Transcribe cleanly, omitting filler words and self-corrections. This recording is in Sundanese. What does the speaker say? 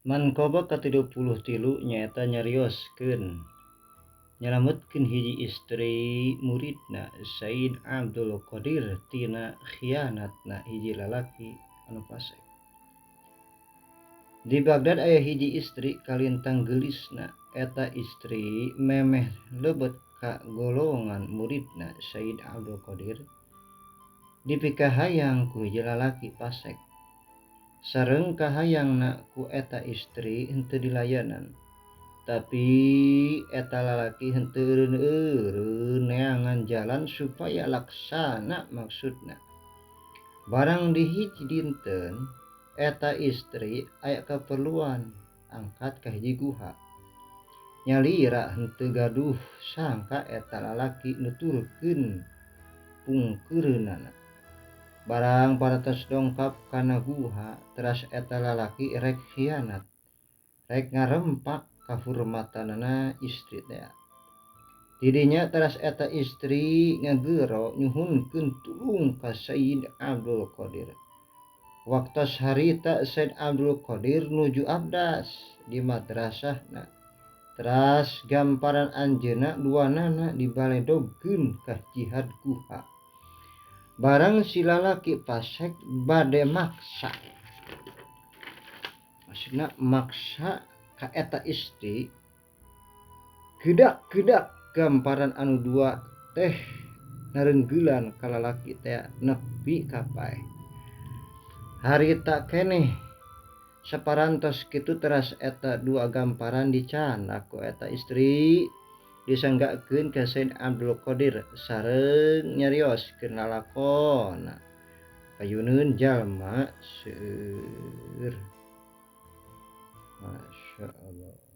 Manqobah ka-33 nyaeta nyarioskeun nyalametkeun hiji istri muridna Said Abdul Qadir tina khianatna hiji lalaki anu fasek. Di Baghdad aya hiji istri kalintang geulisna, eta istri memeh lebet ka golongan muridna Said Abdul Qadir dipikahayang ku hiji lalaki fasek. Sareng kahayangna ku eta istri henteu dilayanan, tapi eta lalaki henteu eureun-eureun neangan jalan supaya laksana maksudna. Barang di hiji dinten eta istri aya kaperluan angkat ka hiji guha. Nyalira henteu gaduh sangka eta lalaki nuturkeun pungkeureunana. Barang paratos dongkap kana guha teras eta lalaki rek khianat, rek ngarempak kahurmatanana istri tea. Tidinya teras eta istri ngagero nyuhunkeun tulung ka Sayyid Abdul Qadir. Waktos harita Sayyid Abdul Qadir nuju abdas di madrasahna. Teras gamparan anjeunna duanana dibaledogkeun ka jihad guha. Barang si lalaki pasek bade maksa, maksudna maksa ka eta istri gedak-gedak gamparan anu dua teh narenggeulan ka lalaki teh nepi ka paeh. Harita keneh saparantos kitu teras eta dua gamparan dicandak ku eta istri disanggakeun ka Said Abdul Qadir sareng nyarioskeun lalakonna payuneun jalma seueur. Masya Allah.